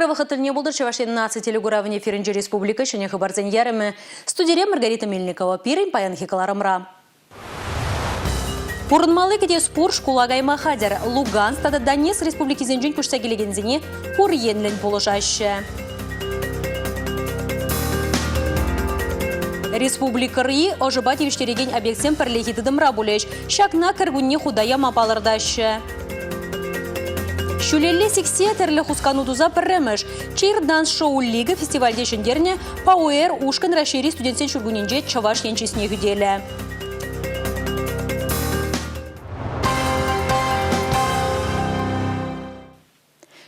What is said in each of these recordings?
Ырӑ вӑхӑт тӗлне пултӑр Чӑваш Ен наци телекуравӗн эфирӗнче республика ҫӗнӗ хыпарсен ярӑмӗ. Студире Маргарита Мельникова пирӗн паянхи кӑларӑмра. Пурӑнмалли кӗтес пур шкула кайма хатӗр. Луганск тата Донецк республикисенчен куҫса килекенсене пур енлӗн пулӑшаҫҫӗ. Республикӑри ӑшӑпа тивӗҫтерекен объектсем пӗрлехи тытӑмра пулӗҫ. Ҫакна кӗркунне хута яма палӑртаҫҫӗ. Ҫӳлелле сиксе тӗрлӗ хускану туса пӗрремӗш Чир-данс шоу лига фестивальте ҫӗнтернӗ ПАУЭР ушкӑн Раҫҫейри студентсен ҫуркуннинче Чӑваш Ен чысне хӳтӗлӗ.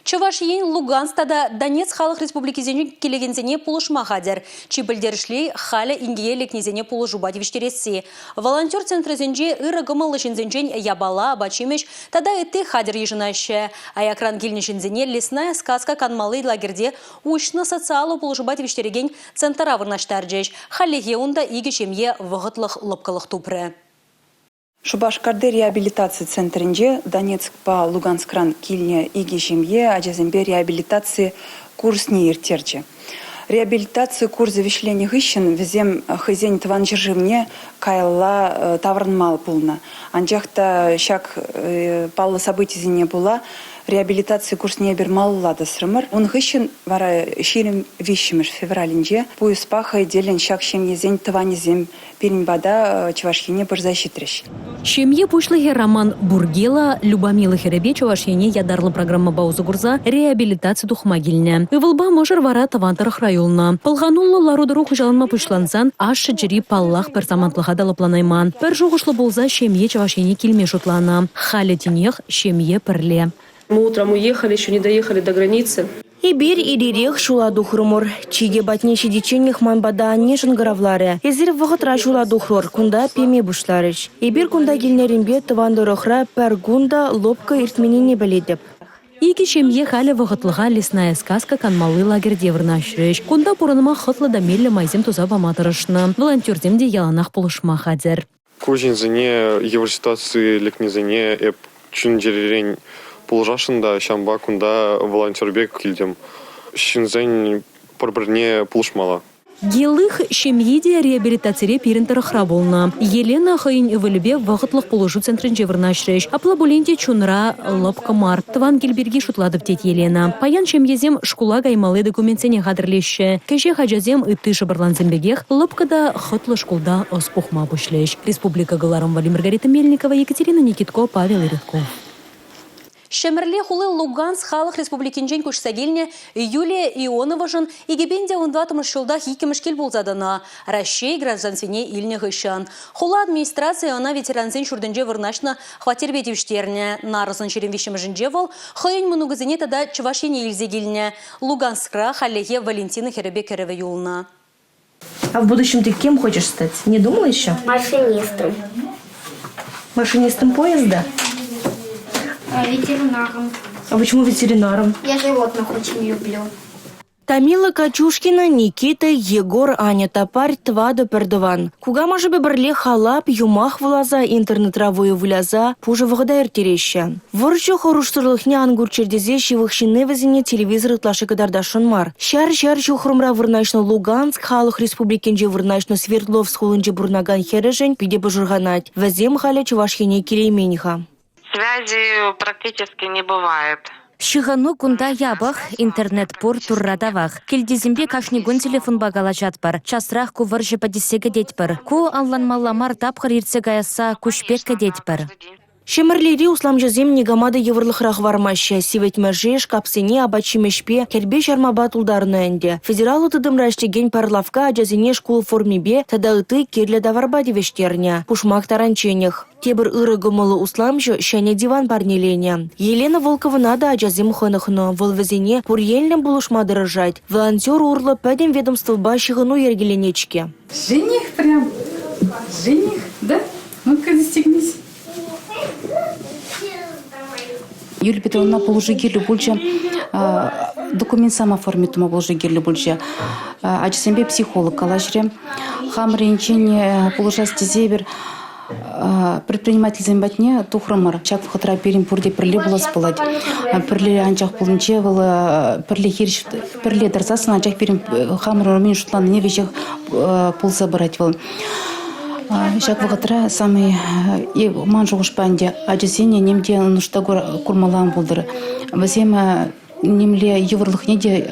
Чӑваш Ен Луганск тата Донецк халӑх республикисенчен килекенсене пулӑшма хатӗр. Чи пӗлтерӗшли халӗ инкеке лекнисене пулӑшупа тивӗҫтересси. Волонтер центрӗсенче ырӑ кӑмӑллӑ ҫынсенчен япала, апат-ҫимӗҫ тата ытти хатӗр йышӑнаҫҫӗ. Аякран килнӗ ҫынсене Лесная сказка канмалли лагерьте уҫнӑ социаллӑ пулӑшупа тивӗҫтерекен центра вырнаҫтарчӗҫ. Хальлӗхе унта икӗ ҫемье вӑхӑтлӑх лӑпкӑлӑх тупрӗ. Шупашкарти реабилитаци центрӗнче Донецкпа Луганскран килнӗ икӗ ҫемье ачасемпе реабилитаци курсне ирттерчӗ. Реабилитаци курсӗ вӗҫленнӗ хыҫҫӑн вӗсем хӑйсен тӑван ҫӗршывне каялла таврӑнма пулнӑ. Анчах та ҫак паллӑ событисене пула реабилитаци курсне эпир малалла тӑсрӑмӑр. Ун хыҫҫӑн вара 23 февралӗнче пуйӑспа хӑй тӗллӗн ҫак ҫемьесен тӑванӗсем пирӗн пата Чӑваш Ене пырса ҫитрӗҫ. Ҫемье пуҫлӑхӗ Роман Бургела Любомила хӗрӗпе Чӑваш Ене ятарлӑ программӑпа усӑ курса реабилитаци тухма килнӗ. Ывӑлпа мӑшӑр вара тӑван тӑрӑхра юлнӑ. Пӑлхануллӑ лару-тӑру хуҫаланма пуҫлансан ашшӗ чӗри паллах пӗр самантлӑха та лӑпланайман. Пӗр шухӑшлӑ пулса ҫемье Чӑваш Ене килме шутланӑ. Халӗ тинех ҫемье пӗрле. Мы утром уехали, еще не доехали до границы. Эпир ир-ирех ҫула тухрӑмӑр. Чикӗ патне ҫитичченех ман пата анне шӑнкӑравларӗ. Эсир вӑхӑтра ҫула тухрӑр, кунта пеме пуҫларӗҫ. Эпир кунта килнӗренпе тӑван тӑрӑхра пӗр кун та лӑпкӑ иртменнине пӗлетӗп. Икӗ ҫемье халӗ вӑхӑтлӑха Лесная сказка канмалли лагерьте вырнаҫрӗҫ. Кунта пурӑнма хӑтлӑ та меллӗ майсем туса пама тӑрӑшнӑ. Волонтерсем те яланах пулӑшма хатӗр. Ку ҫынсене йывӑр ситуаци лекнисене эп чун-чӗререн пулӑшасшӑн та ҫавӑнпа кунта волонтер пек килтӗм. Ҫынсен пӗр-пӗрне пулӑшмалла. Гелых ҫемйи те реабилитацире пирӗн тӑрӑхра пулнӑ. Елена хӑйӗн ывӑлӗпе вӑхӑтлӑх пулӑшу центрӗнче вырнаҫрӗҫ. Апла пулин те чунра лӑпкӑ мар. Тӑван кил пирки шутлатӑп, тет Елена. Паян ҫемьесем шкула каймалли документсене хатӗрлеҫҫӗ. Кӗҫех ачасем ытти шӑпӑрлансем пекех лӑпкӑ та хӑтлӑ шкулта ӑс пухма пуҫлӗҫ. Республика кӑларӑм валли Маргарита Мельникова, Екатерина Никитко, Павел Иритков. Ҫӗмӗрле хули Луганск халӑх республикинчен куҫса килнӗ Юлия Ионовӑшӑн 2014 ҫултах иккӗмӗш кил пулса тӑнӑ. Раҫҫей граждансене илнӗ хыҫҫӑн. Хула администрацийӗ ӑна ветерансен ҫуртӗнче вырнаҫнӑ хваттерпе тивӗҫтернӗ. Нарӑсӑн 23-мӗшӗнче вӑл хӑйӗн мӑнукӗсене тата Чӑваш Ене илсе килнӗ. Луганскра хальлӗхе Валентина хӗрӗпе кӗрӗвӗ юлнӑ. А в будущем ты кем хочешь стать? Не думала еще? Машинистом. Машинистом поезда? Ветеринаром. А почему ветеринаром? Я животных очень люблю. Тамила Качушкина, Никита, Егор, Аня Тапарь тӑватӑ пӗртӑван. Кукамӑшӗпе пӗрле халап, юмах вуласа, интернетра вӑйӑ выляса пушӑ вӑхӑта ирттереҫҫӗ. Вӑрҫӑ хӑрушсӑрлӑхне ан курччӑр тесе ҫывӑх ҫынни вӗсене телевизор ытлашши кӑтартасшӑн мар. Ҫар-ҫар ҫухрӑмра вырнаҫнӑ Луганск халӑх республикинче вырнаҫнӑ Свердловск хулинче пурӑнакан хӗрӗшӗн питӗ пӑшӑрханать. Вӗсем халӗ Чӑваш Ене килеймен-ха. Связи практически не бывает. Ҫыхӑну кунта япӑх, интернет пур, турра тавах. Килтисемпе кашни кун телефонпа калаҫатпӑр. Часрах ку вӑрҫӑ пӗтессе кӗтетпӗр. Ку ӑнланмалла мар тапхӑр иртсе каясса куҫ пек кӗтетпӗр. Ҫӗмӗрлери усламҫӑсем никама та йывӑрлӑхра хӑвармаҫҫӗ. Сивӗтмӗше, шкапсене апат-ҫимӗҫпе, кӗрпе-ҫармапа тултарнӑ ӗнтӗ. Федераллӑ тытӑмра ӗҫлекен пӗр лавкка ачасене шкул формипе тата ытти кирлӗ таварпа тивӗҫтернӗ. Пушмак таранчченех. Тепӗр ырӑ кӑмӑллӑ усламҫӑ ҫӗнӗ диван парнеленӗ. Елена Волковӑна та ачасем хӑнӑхнӑ. Вӑл вӗсене пур енлӗн пулӑшма тӑрӑшать. Волонтер урлӑ пӗтӗм ведомствӑпа ҫыхӑну йӗркеленет-ҫке. Жених прям, жених, да? Ну-ка застегнись. Юлия Петровна пулӑшу кирлӗ пулчӗ. Документсем оформить тума пулӑшу кирлӗ пулчӗ. Ачасемпе психолог калаҫрӗ. Хамӑр енчен пулӑшас тесе эпир. Предпринимательсем патне тухрӑмӑр. Ҫак вӑхӑтра пирӗн пурте пӗрле пулас пулать. Пӗрле анчах пулнинче вӑл пӗрле хирӗҫ пӗрле тӑрсассӑн анчах пирӗн хамӑр мӗн шутланине веҫех пулса пырать вӑл. Ҫак вӑхӑтра самый ман шухӑшпа ӗнтӗ ачасене ним те нушта курмалла ан пултӑр. Вӗсем нимле йывӑрлӑхне те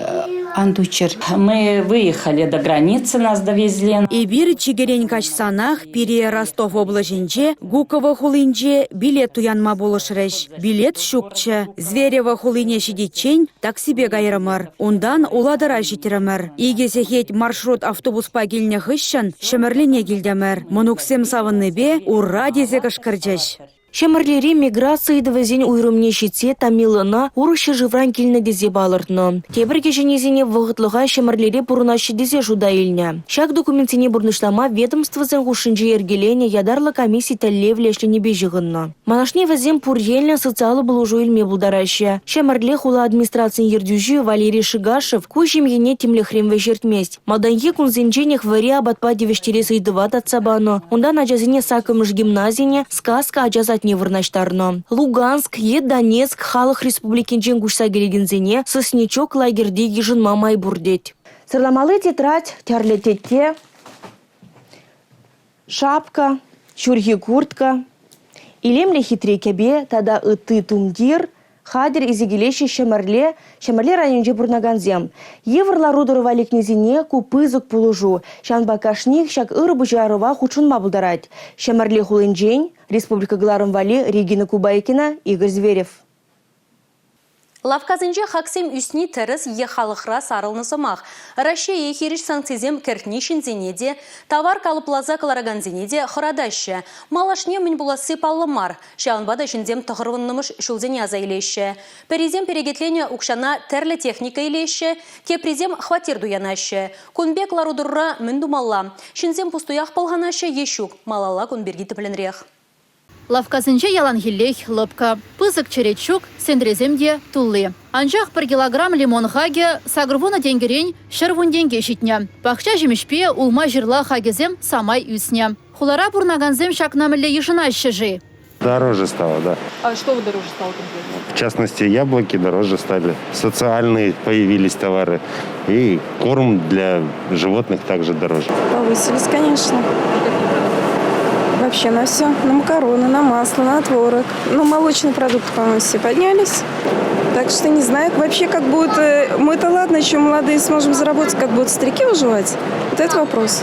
ан туйччӑр. Мы выехали до границы, нас довезли. Эпир чикӗрен каҫсанах пире Ростов облаҫӗнче Гуково хулинче билет туянма пулӑшрӗҫ. Билет ҫукчӗ. Зверево хулине ҫитиччен таксипе кайрӑмӑр. Унтан Улатӑра ҫитрӗмӗр. Икӗ сехет маршрут автобуспа килнӗ хыҫҫӑн Ҫӗмӗрлене килтӗмӗр. Мӑнуксем савӑннипе «Ура!» тесе кӑшкӑрчӗҫ. Ҫӗмӗрлери миграци ыйтӑвӗсен уйрӑмне ҫитсе Тамилӑна урӑх ҫӗршывран килнӗ тесе палӑртнӑ. Тепӗр кӗҫӗннисене вӑхӑтлӑха Ҫӗмӗрлере пурӑнаҫҫӗ тесе шута илнӗ. Ҫак документсене пурнӑҫлама ведомствӑсен хушшинче йӗркеленӗ ятарлӑ комисси тӗллевлӗ ӗҫленипе ҫыхӑннӑ. Малашне вӗсем пур енлӗн социаллӑ пулӑшу илме пултараҫҫӗ. Ҫӗмӗрле хула администрацийӗн ертӳҫи Валерий Шигашев ку ҫемьене тимлӗхрен вӗҫертмест. Малтанхи кунсенченех вӗри апатпа тивӗҫтерес ыйтӑва татса панӑ. Унтан ачасене саккӑмӗш гимназине, «Сказка» ача садне вырнаҫтарнӑ. Луганск е Донецк Халӑх Республикинчен куҫса килекенсене «Соснячок» лагерьте йышӑнма май пур тет. Сӑрламалли тетрадь, тӗрлӗ тетте, шапка, ҫурхи куртка, илемлӗ хитре кӗпе тата ытти тумтир хатӗр илсе килеҫҫӗ Ҫӗмӗрле, Ҫӗмӗрле районӗнче пурӑнакансем. Йывӑр лару-тӑрӑва лекнисене ку пысӑк пулӑшу. Ҫавӑнпа кашниех ҫак ырӑ пуҫарӑва хутшӑнма пултарать. Ҫӗмӗрле хулинчен республика кӑларӑм валли Регина Кубайкина, Игорь Зверев. Лавккасенче хаксем ӳсни тӗрӗс е халӑхра сарӑлнӑ сӑмах. Раҫҫее хирӗҫ санкцисем кӗртни ҫынсене те, тавар калӑпласа кӑларакансене те хӑратаҫҫӗ. Малашне мӗн пуласси паллӑ мар. Ҫавӑнпа та ҫынсем тӑхӑрвуннӑмӗш ҫулсене аса илеҫҫӗ. Пӗрисем перекетленӗ укҫана тӗрлӗ техника илеҫҫӗ, теприсем хваттер туянаҫҫӗ. Кун пек лару-тӑрура мӗн тумалла? Ҫынсем пустуях пӑлханаҫҫӗ е ҫук? Малалла кун пирки тӗплӗнрех. Лавккасенче яланхиллех лӑпкӑ. Пысӑк черет ҫук, сентресем те тулли. Анчах пӗр килограмм лимон хакӗ 80 тенкӗрен 110 тенке ҫитнӗ. Пахча ҫимӗҫпе улма-ҫырла хакӗсем самай ӳснӗ. Хулара пурӑнакансем ҫакна мӗнле йышӑнаҫҫӗ-ши? Дороже стало, да. А что дороже стало конкретно? В частности, яблоки дороже стали, социальные появились товары и корм для животных также дороже. Повысились, конечно. Вообще на все. На макароны, на масло, на творог. Ну, молочные продукты, по-моему, все поднялись. Так что не знаю вообще, как будет... Э, мы-то ладно, еще молодые сможем заработать, как будут старики выживать. Вот это вопрос.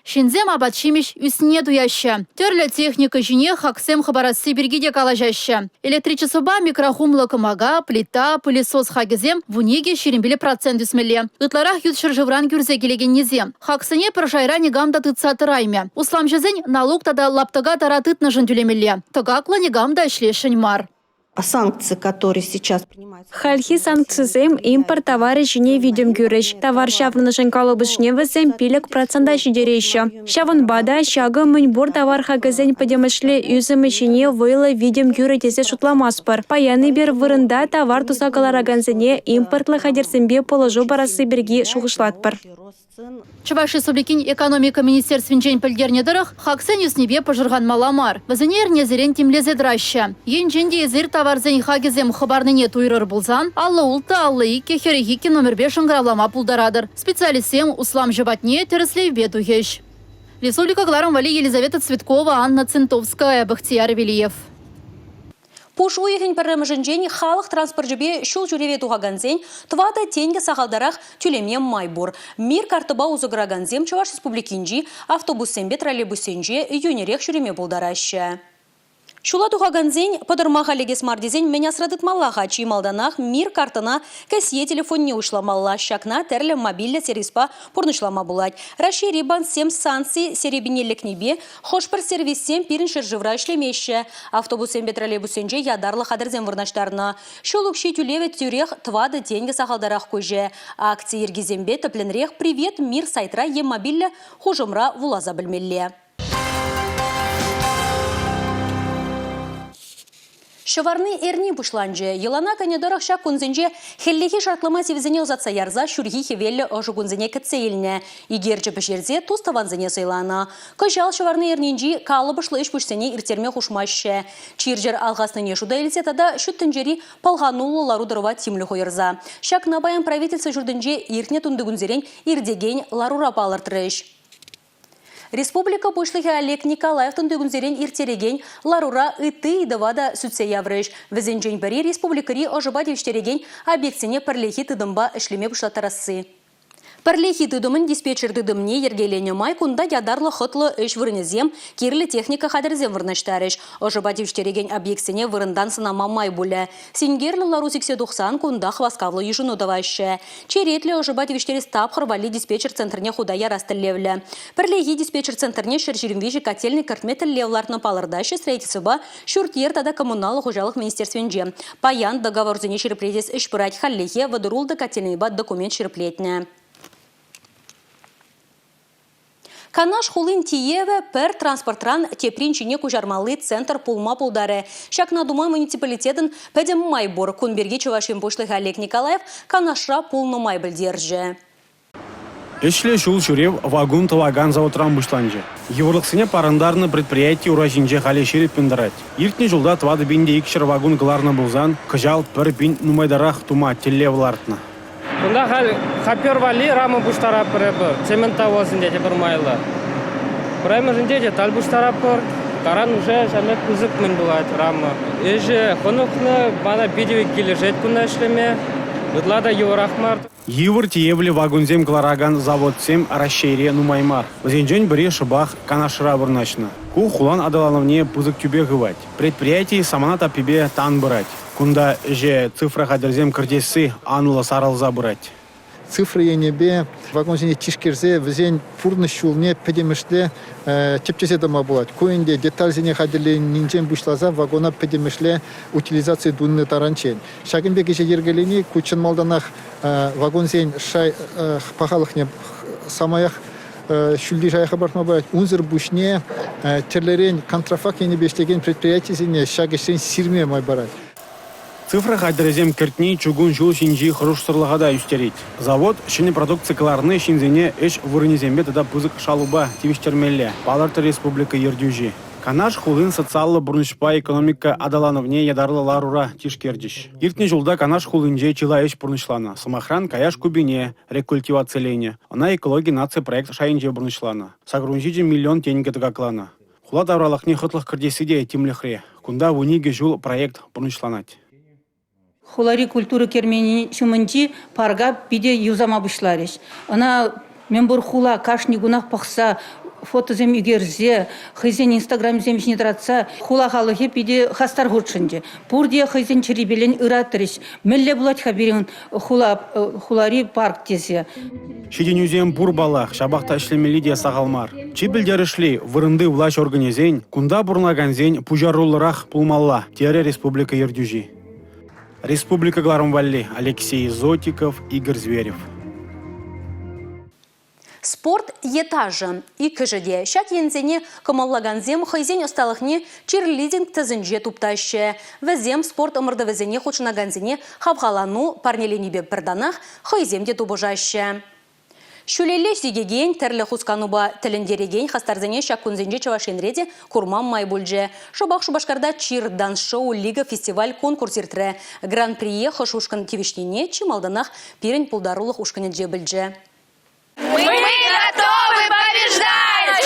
Ҫынсем апат-ҫимӗҫ ӳснине туяҫҫӗ. Тӗрлӗ техника ҫине хаксем хӑпарасси пирки те калаҫаҫҫӗ. Электричествӑпа микрохумлӑ кӑмака, плита, пылесос хакӗсем 12-25 процент ӳсмелле. Ытларах ют ҫӗршывран кӳрсе килекеннисем. Хаксене пӗр шайра никам та тытса тӑраймӗ. Усламҫӑсен налук тата лаптӑка тара тытнӑшӑн тӳлемелле. Тӑкаклӑ никам та ӗҫлесшӗн мар. Санкции, которые сейчас принимаются. Хальхи санкцисем импорт таварӗ ҫине витӗм кӳрӗҫ. Тавар ҫаврӑнӑшӗн калӑпӑшне вӗсем 5 процента ҫитереҫҫӗ. Ҫавӑнпа та ҫакӑ мӗн пур тавар хакӗсен пӗтӗмӗшле ӳсӗмӗ ҫине вӑйлӑ витӗм кӳрӗ тесе шутламастпӑр. Паян эпир вырӑнта тавар туса кӑларакансене импортлӑ хатӗрсемпе пулӑшу парасси пирки шухӑшлатпӑр. Чӑваш Республикин Экономика министерствинчен пӗлтернӗ тӑрӑх, хаксен ӳснипе пӑшӑрханмалла мар. Вӗсене эрнесерен тимлесе тӑраҫҫӗ. Енчен те эсир таварсен хакӗсем хӑпарнине туйрӑр пулсан, 56 52 42 номерпе шӑнкӑравлама пултаратӑр. Специалистсем усламҫӑ патне тӗрӗслевпе тухӗҫ. Республика кӑларӑм валли Елизавета Цветкова, Анна Центовская, Бахтияр Велиев. Пуш уйӑхӗн пӗрремӗшӗнчен халӑх транспорчӗпе ҫул ҫӳреве тухакансен тӑватӑ тенкӗ сахалтарах тӳлеме май пур. Мир карттӑпа усӑ куракансем Чӑваш Республикинчи автобуссемпе троллейбуссенче йӳнӗрех ҫӳреме пултараҫҫӗ. Ҫула тухакансен пӑтӑрмаха лекес мар тесен мӗн асра тытмалла-ха? Чи малтанах Мир карттӑна кӗсье телефонне уҫламалла. Ҫакна тӗрлӗ мобильлӗ сервиспа пурнӑҫлама пулать. Раҫҫейри банксем санкци серепине лекнипе Хӑш-пӗр сервиссем пирӗн ҫӗршывра ӗҫлемеҫҫӗ. Автобуссемпе троллейбуссенче ятарлӑ хатӗрсем вырнаҫтарнӑ. Ҫул укҫи тӳлевӗ тӳрех 4 тенкӗ сахалтарах куҫӗ. Акци йӗркисемпе тӗплӗнрех «Привет, мир» сайтра е мобильлӗ хушӑмра вуласа пӗлмелле. Ҫӑварни эрни пуҫланчӗ. Йӑлана кӗнӗ тӑрӑх ҫак кунсенче хӗллехи шартлама сивӗсене ӑсатса ярса ҫурхи хӗвеллӗ ӑшӑ кунсене кӗтсе илнӗ. Икерчӗ пӗҫерсе тус-тӑвансене сӑйланӑ. Кӑҫал ҫӑварни эрнинчи калӑпӑшлӑ ӗҫ-пуҫсене ирттерме хушмаҫҫӗ. Чир-чӗр алхаснине шута илсе тата ҫут тӗнчери пӑлхануллӑ лару-тӑрӑва тимлӗх уйӑрса. Ҫакна паян правительство ҫуртӗнче иртнӗ тунтикунсерен иртекен ларура палӑртрӗҫ. Республика Пуҫлӑхӗ Олег Николаев тунтикунсерен ирттерекен ларура ытти ыйтӑва та сӳтсе яврӗҫ. Вӗсенчен пӗри республикӑри ӑшӑпа тивӗҫтерекен объектсене пӗрлехи тытӑмпа ӗҫлеме пуҫлаттарасси. Пӗрлехи тытӑмӑн диспетчер тытӑмне йӗркеленӗ май кунта ятарлӑ хӑтлӑ ӗҫ вырӑнӗсем, кирлӗ техника хатӗрӗсем вырнаҫтарӗҫ. Ӑшӑпа тивӗҫтерекен объектсене вырӑнтан сӑнама май пулӗ. Синкерлӗ лару сиксе тухсан кунтах васкавлӑ йышӑну тӑваҫҫӗ. Черетлӗ ӑшӑпа тивӗҫтерес тапхӑр валли диспетчер центрне хута ярас тӗллевлӗ. Пӗрлехи диспетчер центрне 123 котельнӑй кӗртме тӗллев лартнӑ палӑртаҫҫӗ строительствӑпа ҫурт-йӗр тата коммуналлӑ хуҫалӑх министерствинче. Паян договорсене ҫирӗплетес ӗҫ пырать. Хальлӗхе 36 котельнӑйпа документ ҫирӗплетнӗ. Канаш хулин тиевӗ пӗр транспортран теприн ҫине куҫармалли центр пулма пултарӗ. Ҫакна тума муниципалитетӑн пӗтӗм май пур. Кун пирки Чӑваш Ен Пуҫлӑхӗ Олег Николаев Канашра пулнӑ май пӗлтерчӗ. Ӗҫлӗ ҫул ҫӳрев вакун тӑвакан заводран пуҫланчӗ. Йывӑрлӑхсене парӑнтарнӑ предприяти ура ҫинче халӗ ҫирӗппӗн тӑрать. Иртнӗ ҫулта 4200 вакун кӑларнӑ пулсан, кӑҫал 1000 нумайтарах тума тӗллев лартнӑ. Кунта халь хопер валли рама пуҫтаратпӑр эпир, цементовозӗнче те пӗр майлӑ. Пӗрремӗшӗнче те таль пуҫтаратпӑр, таран уже ҫав пек пысӑк мӗн пулать рама. Ӗҫӗ хӑнӑхнӑ, мана питӗ килӗшет кунта ӗҫлеме, ытла та йывӑрах мар. Йывӑр тиевлӗ вакунсем кӑларакан заводсем Раҫҫейре нумай мар. Вӗсенчен пӗри шӑпах Канашра вырнаҫнӑ. Ку хулан аталанӑвне пысӑк тӳпе хывать. Предприяти самана таппипе тан пырать. Кунта ӗҫе цифра хатӗрсем кӗртесси анлӑ сарӑлса пырать. Цифра енӗпе вагонсене тишкерсе вӗсен пурнӑҫ ҫулне пӗтӗмӗшле тӗпчесе тӑма пулать. Ку ӗнтӗ детальсене хатӗрленинчен пуҫласа вагона пӗтӗмӗшле утилизаци тунӑ таранччен. Ҫакӑн пек ӗҫе йӗркелени ку чӑн малтанах вагонсен шай пахалӑхне самаях ҫӳлти шая хӑпартма пулать. Унсӑр пуҫне тӗрлӗрен контрафакт енӗпе ӗҫлекен предприятисене ҫак ӗҫрен сирме май парать. Цифра хатӗрӗсем кӗртни чукун ҫул ҫинчи хӑрушсӑрлӑха та ӳстерет. Завод ҫӗнӗ продукци кӑларни ҫынсене ӗҫ вырӑнӗсемпе тата пысӑк шалупа тивӗҫтермелле, палӑртрӗ республика ертӳҫи. Канаш хулин социаллӑ пурнӑҫпа экономика аталанӑвне ятарлӑ ларура тишкерчӗҫ. Иртнӗ ҫулта Канаш хулинче чылай ӗҫ пурнӑҫланӑ. Сӑмахран, каяш купине рекультивациленӗ. Ӑна «Экологи наци проект» шайӗнче пурнӑҫланӑ. 87 миллион тенкӗ тӑкакланӑ. Хула тавралӑхне хӑтлӑх кӗртесси те тимлӗхре. Кунта 12 ҫул проект пурнӑҫланать. Хулари культура керменӗн ҫумӗнчи парка питӗ юсама пуҫларӗҫ. Ӑна мӗнпур хула кашни кунах пӑхса, фотосем ӳкерсе, хӑйсен инстаграмӗсем ҫине тӑратса хула халӑхӗ питӗ хастар хутшӑнчӗ. Пурте хӑйсен чӗрипелен ыратрӗҫ. Мӗнле пулать-ха пирӗн хула, хулари парк тесе. Ҫитӗнӳсем пур паллах, ҫапах та ӗҫлемелли те сахал мар. Чи пӗлтерӗшли вырӑнти влаҫ органӗсен, кунта пурӑнакансен пуҫаруллӑрах пулмалла, терӗ республика ертӳҫи. Республика кӑларӑм валли Алексей Зотиков, Игорь Зверев. Спорт е ташӑ иккӗшӗ те ҫак енсене кӑмӑллакансем хӑйсен ӑсталӑхне чирлидинг тӗсӗнче туптаҫҫӗ. Вӗсем спорт ӑмӑртӑвӗсене хутшӑнакансене хавхалану парнеленипе пӗр танах хӑйсем те тупӑшаҫҫӗ. Ҫӳлелле сикекен, тӗрлӗ хусканупа тӗлӗнтерекен хастарсене ҫак кунсенче Чӑваш Енре те курма май пулчӗ. Шӑпах Шупашкарта Чир данс-шоу лига фестиваль-конкурс иртрӗ. Гран-прие хӑш ушкӑн тивӗҫнине чи малтанах пирӗн пултарулӑх ушкӑнӗнче пӗлчӗ. Мы готовы побеждать!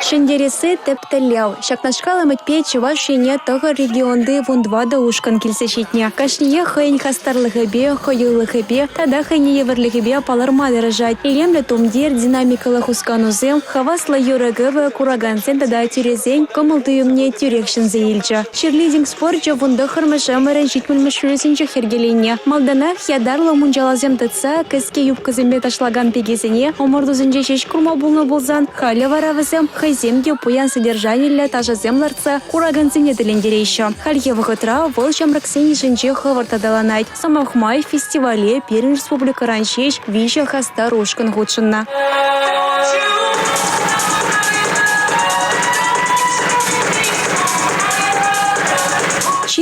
Ҫӗнтересси тӗп тӗллев. Ҫакнашкал ӗмӗтпе Чӑваш Ене тӑхӑр регионти 14 ушкӑн килсе ҫитнӗ. Кашниех хӑйӗн хастарлӑхӗпе, хӑюлӑхӗпе тата хӑйне евӗрлӗхӗпе палӑрма тӑрӑшать. Илемлӗ тумтир, динамикӑллӑ хусканусем, хаваслӑ юрӑ-кӗвӗ куракансен тата тӳресен кӑмӑл-туйӑмне тӳрех ҫӗнсе илчӗ. Чирлидинг спорчӗ 19-мӗш ӗмӗрӗн 70-мӗш ҫулӗсенчех йӗркеленнӗ. Малтанах ятарлӑ мунчаласем тытса кӗске юбкӑсемпе ташлакан пикесене ӑмӑртусенче ҫеҫ курма пулнӑ пулсан, халӗ вара вӗсем хӑйсем те пуян содержаниллӗ ташӑсем лартса куракансене тӗлӗнтереҫҫӗ. Хальхи вӑхӑтра вӑл ҫамрӑксен йышӗнче хӑвӑрт аталанать. Сӑмах май, фестивале пирӗн республикӑран ҫеҫ виҫӗ хастар ушкӑн хутшӑннӑ.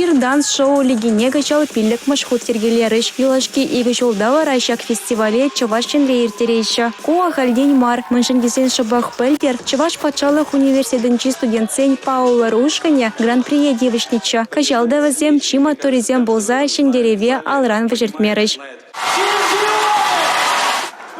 Чир-данс шоу лигине кӑҫал пиллӗкмӗш хут йӗркелерӗҫ. Юлашки икӗ ҫулта вара ҫак фестивале Чӑваш Енре ирттереҫҫӗ. Ку ахальтен мар, мӗншӗн тесен шӑпах пӗлтӗр Чӑваш патшалӑх университетӗнчи студентсен «Пауэр» ушкӑнӗ гран-прие тивӗҫнӗччӗ. Кӑҫал та вӗсем чи маттуррисем пулса ҫӗнтерӗве алран вӗҫертмерӗҫ.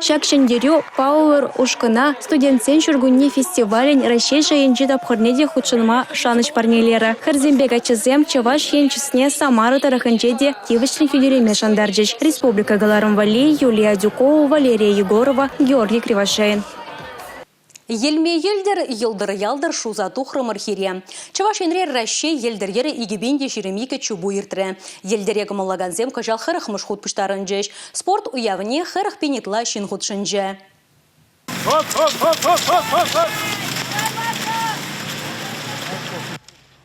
Ҫак ҫӗнтерӳ «Пауэр» ушкӑна студентсен ҫуркунне фестивалӗн Раҫҫей шайӗнчи тапхӑрне те хутшӑнма шанӑҫ парнелерӗ. Хӗрсемпе каччӑсем Чӑваш Ен чысне Самара тӑрӑхӗнче те тивӗҫлӗн хӳтӗлеме шантарчӗҫ. Республика кӑларӑм валли Юлия Адюкова, Валерия Егорова, Георгий Кривошеин. Йӗлме йӗлтӗр, йӑлтӑр-ялтӑр шуса тухрӑмӑр хире. Чӑваш Енре Раҫҫей йӗлтӗр йӗрӗ 2022 чупу иртрӗ. Йӗлтӗре кӑмӑллакансем кӑҫал 40-мӗш хут пуҫтарӑнчӗҫ. Спорт уявне 40 пин ытла ҫын хутшӑнчӗ.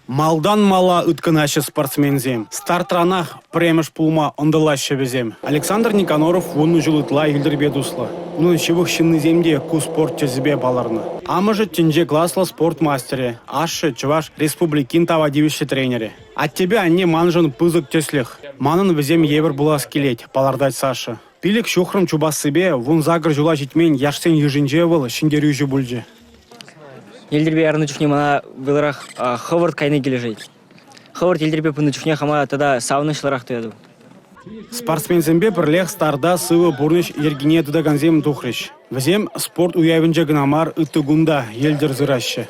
Малтан мала ыткӑнаҫҫӗ спортсменсем. Стартранах пӗрремӗш пулма ӑнтӑлаҫҫӗ вӗсем. Александр Никоноров вунӑ ҫул ытла йӗлтӗрпе туслӑ. Унӑн ҫывӑх ҫыннисем те ку спорт тӗсӗпе палӑрнӑ. Амӑшӗ тӗнче класлӑ спорт мастерӗ, ашшӗ Чӑваш Республикин тава тивӗҫлӗ тренерӗ. Аттепе анне маншӑн пысӑк тӗслӗх. Манӑн вӗсем евӗр пулас килет, палӑртать Саша. Пилӗк ҫухрӑм чупассипе 18 ҫула ҫитмен яшсен йышӗнче вӑл ҫӗнтерӳҫӗ пулчӗ. Йӗлтӗрпе ярӑннӑ чухне мана вӑйлӑрах хӑвӑрт кайни килӗшет. Хӑвӑрт йӗлтӗрпе пынӑ чухне хама тата савӑнӑҫлӑрах туятӑп. Спортсменсемпе пӗрлех старта сывӑ пурнӑҫ йӗркине тытакансем тухрӗҫ. Вӗсем спорт уявӗнче кӑна мар, ытти кун та йӗлтӗр сыраҫҫӗ.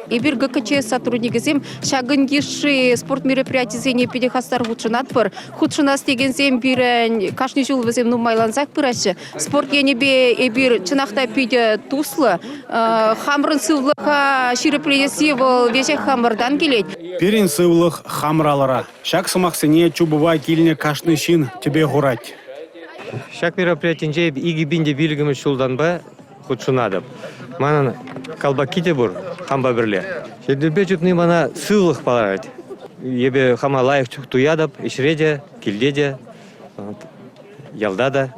Эпир ГКЧС сотрудникӗсем ҫакӑн йышши спорт мероприятисене питӗ хастар хутшӑнатпӑр. Хутшӑнас текенсем пирӗн кашни ҫул вӗсем нумайлансах пыраҫҫӗ. Спорт енӗпе эпир чӑнах та питӗ туслӑ. Хамӑрӑн сывлӑха ҫирӗплетесси вӑл веҫех хамӑртан килет. Пирӗн сывлӑх хамӑр алӑра. Ҫак сӑмахсене чупӑва килнӗ кашни ҫын тӗпе хурать. Ҫак мероприятинче эп 2005 ҫултанпа хутшӑнатӑп. Манӑн колпаки те пур хампа пӗрле. Йӗлтӗрпе чупни мана сывлӑх парать. Эпӗ хама лайӑх туятӑп ӗҫре те, килте те, ялта та,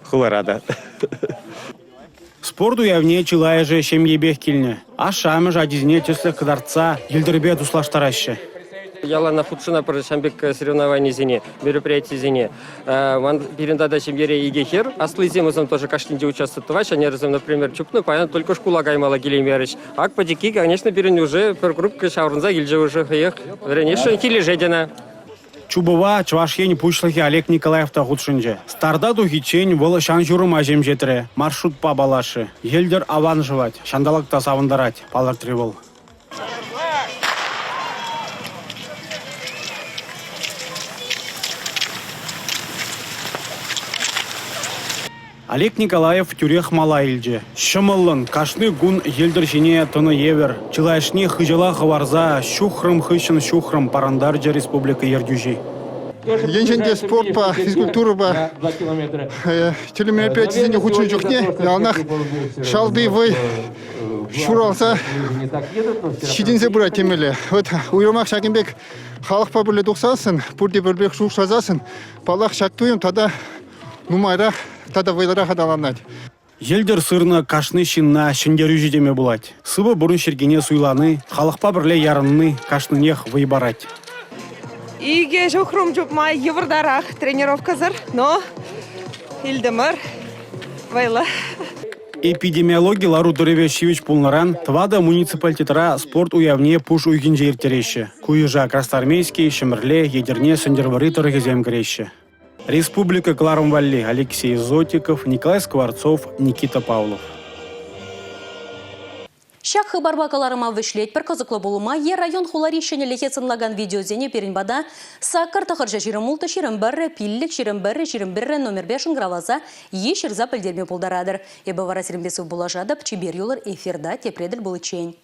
хулара та. Спорт уявне чылайӑшӗ ҫемйипех килнӗ. Ашшӗ-амӑшӗ ачисене тӗслӗх кӑтартса йӗлтӗрпе туслаштараҫҫӗ. Яланах хутшӑнатпӑр ҫавӑн пек соревнованисене, мероприятисене. Ман пирӗн тата ҫемьере икӗ хӗр. Аслисем вӗсем тоже кашнинче участвовать тӑваҫҫӗ. Ӗнер вӗсем, например, чупнӑ, паян только шкула каймалла килеймерӗҫ. Ак пӗчӗкки, конечно, пирӗн уже пӗр группа ҫаврӑнса килчӗ уже хӑех. Вӗренесшӗн килӗшет ӑна. Чупӑва Чӑваш Ен Пуҫлӑхӗ Олег Николаев та хутшӑнчӗ. Старта тухиччен вӑл ҫан-ҫурӑма ҫемҫетрӗ, маршрутпа паллашрӗ. Йӗлтӗр аван шӑвать, ҫанталӑк та савӑнтарать, палӑртрӗ вӑл. Олег Николаев тӳрех мала илчӗ. Ҫӑмӑллӑн, кашни кун йӗлтӗр ҫине тӑнӑ евӗр, чылайӑшне хыҫала хӑварса ҫухрӑм хыҫҫӑн ҫухрӑм парӑнтарчӗ республика ертӳҫи. Енчен те спортпа, физкультурӑпа тӗрлӗ мероприятисене хутшӑннӑ чухне яланах шалти вӑй ҫуралса ҫитӗнсе пырать темелле. Вот уйрӑмах ҫакӑн пек халӑхпа пӗрле тухсассӑн, пурте пӗр пек шухӑшласассӑн, паллах, ҫак туйӑм тата нумайрах тата вӑйлӑрах аталанать. Йӗлтӗр сырнӑ кашни ҫынна ҫӗнтерӳҫӗ теме пулать. Сывӑ пурнӑҫ йӗркине суйлани, халӑхпа пӗрле ярӑнни кашнинех вӑй парать. Икӗ ҫухрӑм чупма йывӑртарах тренировкӑсӑр, но илтӗмӗр вӑйлӑ. Эпидемиологи лару-тӑрӑвӗ ҫивӗч пулнӑран тӑватӑ муниципалитетра спорт уявне пуш уйӑхӗнче ирттереҫҫӗ. Ку йыша Красноармейски, Ҫӗмӗрле, Етӗрне, Сӗнтӗрвӑрри тӑрӑхӗсем кӗреҫҫӗ. Республика кӑларӑм валли Алексей Зотиков, Николай Скворцов, Никита Павлов. Ҫак хыпарпа кӑларӑма вӗҫлетпӗр. Кӑсӑклӑ пулӑма е район-хулари ҫӗнӗлӗхе сӑнлакан видеосене пирӗн пата 8 926 21 5 21 21 номерпе шӑнкӑравласа е ҫырса пӗлтерме пултаратӑр. Эпӗ вара сирӗнпе сывпуллашатӑп. Чипер юлӑр эфирта тепре тӗл пуличчен.